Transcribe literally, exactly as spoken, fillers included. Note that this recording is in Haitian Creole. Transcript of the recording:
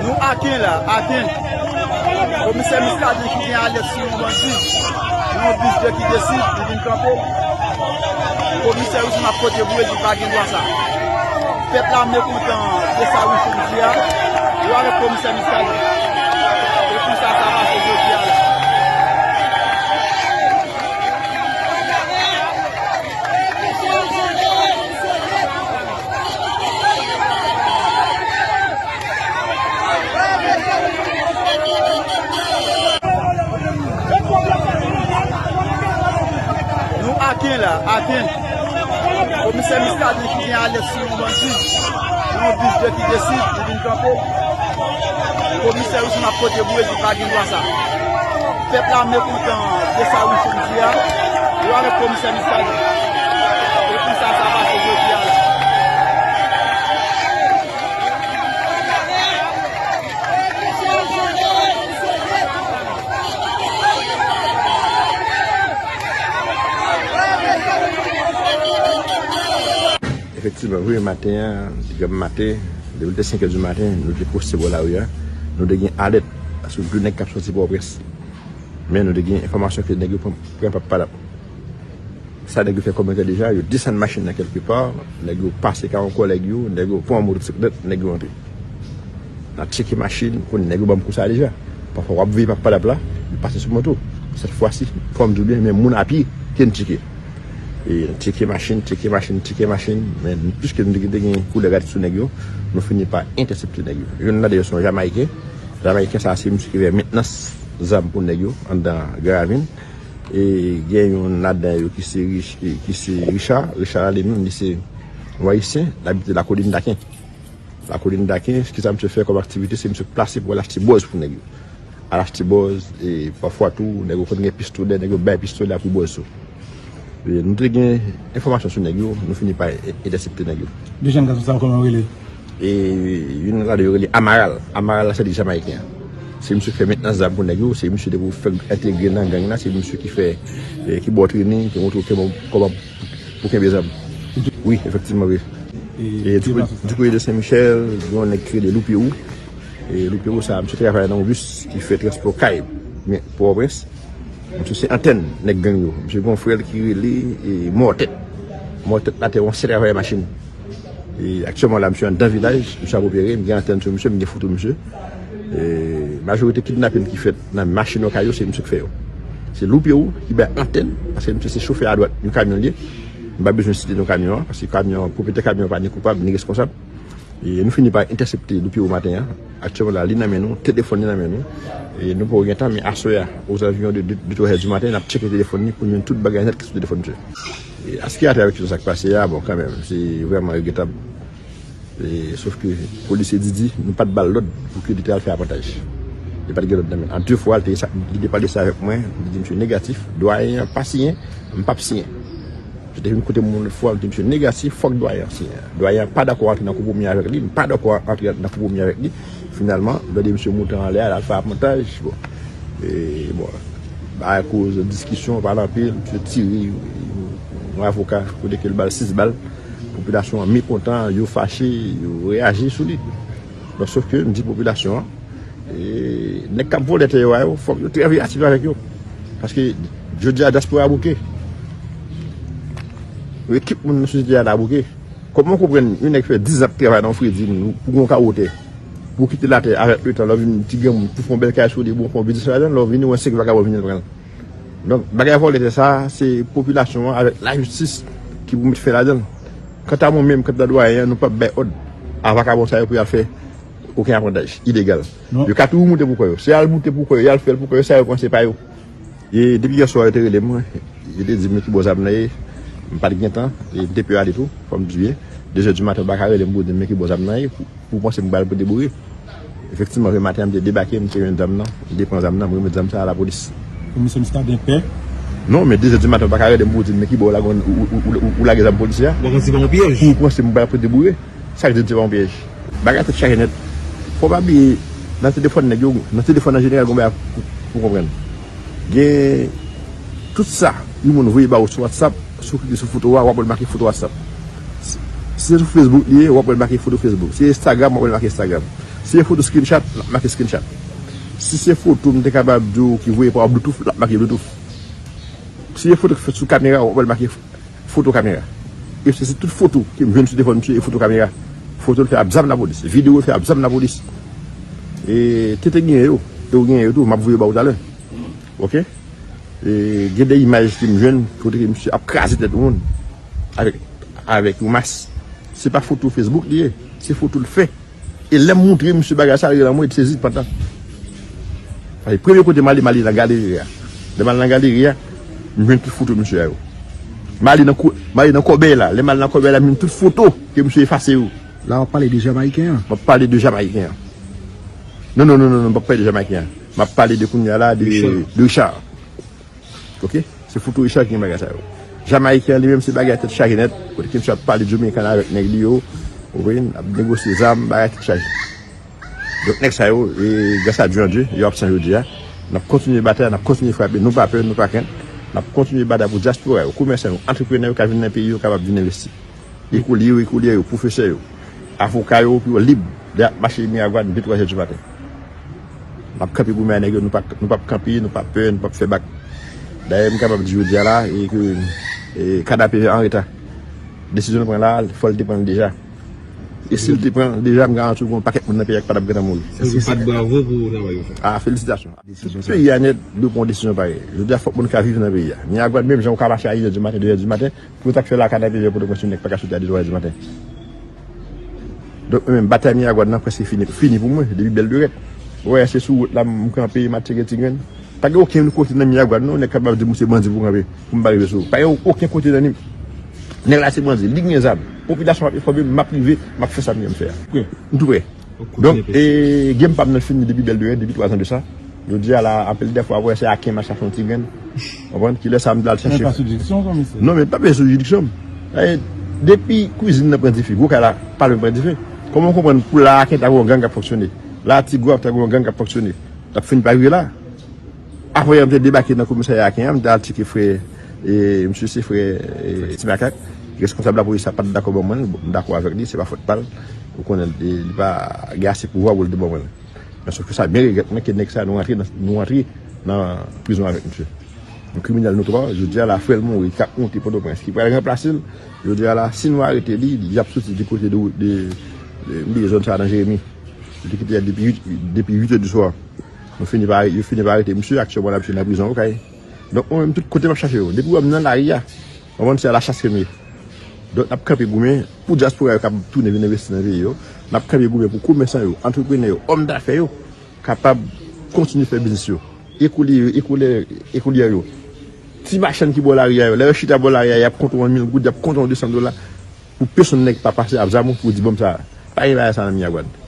Nou Aken la, Aken. Komisè Muscadin ki gen alèt sou yon bandi. Yon bis de ki desid, li vin kanpe. Komisè Wilson ap pote boure, di pa gen dwa sa. Pèp la mekontan de sa Wilson di a. Yo avèk komisè Muscadin. E konsa sa pase jodi a la. Nou Aken la, Aken. Komisè Muscadin ki gen alèt sou yon bandi. Yon bis de ki desid, li vin kanpe. Komisè Wilson ap pote boure, di pa gen dwa sa. Pèp la mekontan de sa Wilson di a. Yo avèk komisè Muscadin. E konsa sa pase jodi a la. Efektivman, vre, maten an, depi maten, depi l te senk è di maten, nou te poste bò lari a. Nou te gen alèt asou de nèg k ap sòti Pòtoprens. Men nou te gen enfòmasyon ke nèg yo pran, pran Pap Padap. Sa nèg yo fè kòm erè deja, yo desann machin nan kèlkepa, nèg yo pase ka yon kòlèg yo, nèg yo pran yon motosiklèt, nèg yo antre. N ap tcheke machin, konnen nèg yo ban m kou sa deja. Pafwa w ap veye Pap Padap la, yo pase sou moto. Sèt fwa si, fò m di w byen, men moun a pye ke n tcheke. E n tcheke machin, tcheke machin, tcheke machin, men piske nou te gen koulè rad sou nèg yo, nou fini pa entèsepte nèg yo. Youn ladan yo se yon Jamayiken. Jamayiken sa a se misye ki fè mentnans zam pou nèg yo anndan Gran Ravin. E gen youn ladan yo ki se Rich-, ki se Richard. Richard la li menm, li se yon Ayisyen, l abite Lakolin Daken. Lakolin Daken, kisa misye fè kòm aktivite? Se misye plase pou al achte bòz pou nèg yo. Al achte bòz, e pafwa tou, nèg yo konn gen pistolè, nèg yo bay pistolè a pou bòz yo. E nou te gen enfòmasyon sou nèg yo, nou fini pa e-, entèsepte nèg yo. De jèn gason sa yo, kòman yo rele? E youn ladan yo rele Amaral. Amaral la se li Jamayiken an. Se misye ki fè mentnans zam pou nèg yo, se misye depi w fèk entegre nan gang la, se misye ki fè, e, ki ba w trening, ki montre w kòman, kòman pou kenbe zam. Wi, efektivman, wi. E, e, du côté de Saint-Michel, gen yon nèg ki rele Loupierou. E Loupierou sa, misye travay nan yon bis ki fè transpò kay, men Pòtoprens. Misye se antèn nèg gang yo. Misye gen yon frè l ki rele, e, Mòtèt. Mòtèt la te yon sèl travayè machin. E aktyèlman la, misye anndan vilaj, misye ap opere, m gen antèn sou misye, m gen foto misye. E majorite kidnapin ki fèt nan machin yo, kay yo, se misye ki fè yo. Se Loupierou ki bay antèn, paske misye se chofè adwat yon kamyon l ye. M pa bezwen site non kamyon an, paske kamyon, pwopriyetè kamyon an pa ni koupab, ni reskonsab. E nou fini pa entèsepte Loupierou maten an. Aktyèlman la, li nan men nou, telefòn li nan men nou. E nou poko gen tan, men aswè a, aux environs de de, de, twa è di maten, n ap tcheke telefòn li pou n jwenn tout bagay nèt ki sou telefòn misye. E a ce qui a trait avec tout sa k pase a, bon, kanmenm, se vrèman regretab. E, sof ke polisye Didi, nou pa t ba l lòd pou ke li te al fè apantaj. Li pa t gen lòd nan men l. An de fwa, li te, li te pale sa avèk mwen, li di, "Misye negatif, dwayen an pa siyen, m p ap siyen." Misye te vin kote m yon lòt fwa, li di, "Misye negatif, fòk dwayen an siyen." Dwayen an pa dakò antre nan konpwomi avèk li, m pa dakò antre nan konpwomi avèk li. Finalman, lè de misye moute anlè a, l al fè apantaj, bon. E, bon, akoz diskisyon, pale anpil, misye tire yon avoka, kote ke l ba l sis bal. Popilasyon an mekontan, yo fache, yo reyaji sou li. Donk, sof ke m di popilasyon an, e, nèg k ap vòlè tè yo a yo, fòk yo trè veyatif avèk yo. Paske, jodi a, dyaspora a bouke. Ekip moun nan sosyete a la bouke. Kòman w konprann yon nèg fè diz an ap travay nan yon fredi, pou gon kawo tè, pou kite latè avèk letan, lè w vin ti granmoun, pou fè yon bèl kay sou li, pou fè yon biznis ladan l, lè w vini, w wè senk vagabon vini pran l. Donk, bagay vòlè tè sa a, se popilasyon an avèk lajistis ki pou met fen ladan l. Kanta mwen menm, kanta dwayen an, nou p ap bay òd a vakabon sa yo pou y al fè okenn apantaj ilegal. Yo ka toujou moute pou kò yo. Se y al moute pou kò yo, y al fè l pou kò yo, sa yo panse pa yo. E depi yèswa, yo te rele mwen, yo te di m men ki bò zam nan ye. M pa t gen tan, e m te pè ale tou, fò m di w. De zè di maten, ou pa ka rele m pou w di m men ki bò zam nan ye, pou, pou w panse m pral pote boure. Efektivman, vre maten an, m te debake, m te jwenn zam nan, m te pran zam nan, m remèt zam sa a lapolis. Komisè Muscadin pè? Non, men de zè di maten, ou pa ka rele m pou w di m men ki bò w lage, ou, ou, ou, ou, ou lage zam polisye a. Ou panse se pa yon pyèj? Pou w panse m pral pote boure. Sa k di m se pa yon pyèj. Bagay tèt chaje nèt. Fò w pa bliye, nan telefòn nèg yo, nan telefòn an jeneral, gon bagay pou, pou konprann. Gen tout sa yon moun voye ba ou sou WhatsApp, si w klike sou foto a, w ap wè l make foto WhatsApp. Si, Si se sou Facebook li ye, w ap wè l make foto Facebook. Si se Instagram, w ap wè l make Instagram. Si se foto screenshot, l ap make screenshot. Si se foto m te kapab di w ki voye pa Bluetooth, l ap make Bluetooth. Si se foto ki fèt sou kamera, w ap wè l make foto kamera. E se, se tout foto ke m jwenn sou telefòn misye, e foto kamera. Foto l fè ap zam lapolis. Videyo l fè ap zam lapolis. E te te genyen yo. E ou genyen yo tou, m ap voye ba ou talè. Oke? E gen de imaj ke m jwenn kote ke misye ap kraze tèt moun avèk, avèk yon mas. Se pa foto Facebook li ye, se foto l fè. E lè m montre misye bagay sa, li lanmou, li sezi pantan. Paske premye kote m ale, m ale nan galeri a. Lè m al nan galeri a, m jwenn tout foto misye a yo. M ale nan kou-, m ale nan kòbèy la. Lè m al nan kòbèy la, m jwenn tout foto ke misye efase yo. La w ap pale de Jamayiken an? M ap pale de Jamayiken an. Non, non, non, non, non, m p ap pale de Jamayiken an. M ap pale de kounye a la, de, Richard. De Richard. Oke? Se foto Richard ki gen bagay sa yo. Jamayiken an li menm se bagay tèt chaje nèt. Kote ke misye ap pale Dominican avèk nèg li yo. Ou konprann? Ap negosye zam, bagay tèt chaje. Donk nèg sa yo, e, gras a Dye, an Dye, yo absan jodi a. N ap kontinye batay, n ap kontinye frape, nou pa pè, nou pa krent. N ap kontinye batay pou dyaspora yo, komèsan yo, antreprenè yo ka vin nan peyi yo kapab vin envesti. Ekolye yo, ekolye yo, pwofesè yo, avoka yo, pou yo lib lè y ap mache Miragwàn de twa zè di maten. N ap kanpe goumen ak nèg yo, nou pa, nou p ap kanpe, nou p ap pè, nou p ap fè bak. Dayè, m kapab di jodi a la, e ke, e, K D P V an reta. Desizyon l pran la, fò l te pran l deja. E si l te pran l deja, m garanti w gen yon pakèt moun nan peyi a ki pa t ap gentan mouri. Èske se bat bravo pou travay yo fè? Ah, felisitasyon. Tout peyi a nèt dwe pran yon desizyon parèy. Jodi a, fòk moun ka viv nan peyi a. Miragwàn menm jan ou ka mache a inè di maten, de zè di maten, pou sa k fè la K D P V Pòtoprens yon nèg pa ka soti a de twa zè di maten. Donk, mwen menm, batay Miragwàn nan prèske fini, fini pou mwen, depi bèl lorèt. Ou wè, se sou wout la m kanpe, m atire ti grenn. Pa gen okenn kote nan Miragwàn non, nèg kapab di m ou se bandi pou kanpe, pou m pa rive sou ou. Pa gen okenn kote nan li. Nèg la se bandi, li gen zam. Popilasyon ap enfòme m, m ap rive, m ap fè sa m gen m fè a. M tou prè. Donk, e, game pa m nan fini depi bèl lorèt, depi twa zan de sa. Jodi a la, anpil de fwa, wè, se a kenn mach la fè yon ti grenn. Konprann? Kilè sa m pral chèche. Men pa sou jiridiksyon w, komisè. Non, men pa bezwen sou jiridiksyon m. E, depi kwizin nan pran dife, gwo kay la pa lwen pran dife. Kòman w konprann pou la a kenn ta gen yon gang k ap fonksyone? La a ti gwo ap ta gen yon gang k ap fonksyone. L ap fin pa rive la. Apre yè, m te debake nan komisarya a Kenyan, m te al tcheke frè, e, misye se frè, e, Ti Makak, reskonsab lapolis la pa t dakò ban mwen l, bon, m dakò avèk li, se pa fòt pa l, ou konnen, e, li pa gen ase pouvwa pou l te ban mwen l. Men sòf ke sa byen regrèt mwen ke nèg sa nou rantre nan, nou rantre nan prizon avèk misye. Nou kriminèl nou twa, jodi a la frè l mouri, k ap monte Pòtoprens, ki pral ranplase l, jodi a la, si nou arete li, li ap soti di kote de, de, de, m bliye zòn sa nan Jeremi. Li te kite a depi uit, depi uit è di swa. Nou fini pa, yo fini pa arete misye, aktyèlman l ap viv nan prizon Okay. Donk, mwen menm, tout kote m ap chache yo. Depi w wè m nan lari a, w konprann, se a la chas ke m ye. Donk, n ap kanpe goumen pou dyaspora yo k ap tounen vin envesti nan peyi yo. N ap kanpe goumen pou komèsan yo, antreprenè yo, òm dafè yo, kapab kontinye fè biznis yo. Ekolye yo, ekolye, ekolyè yo. Ti machann ki bò lari a yo, lè yo chita bò lari a, y ap konte yon mil goud, y ap konte yon de san dola. Pou pèsonn nèg pa pase ap zam ou pou di banm sa. Pa gen bagay sa nan Miragwàn.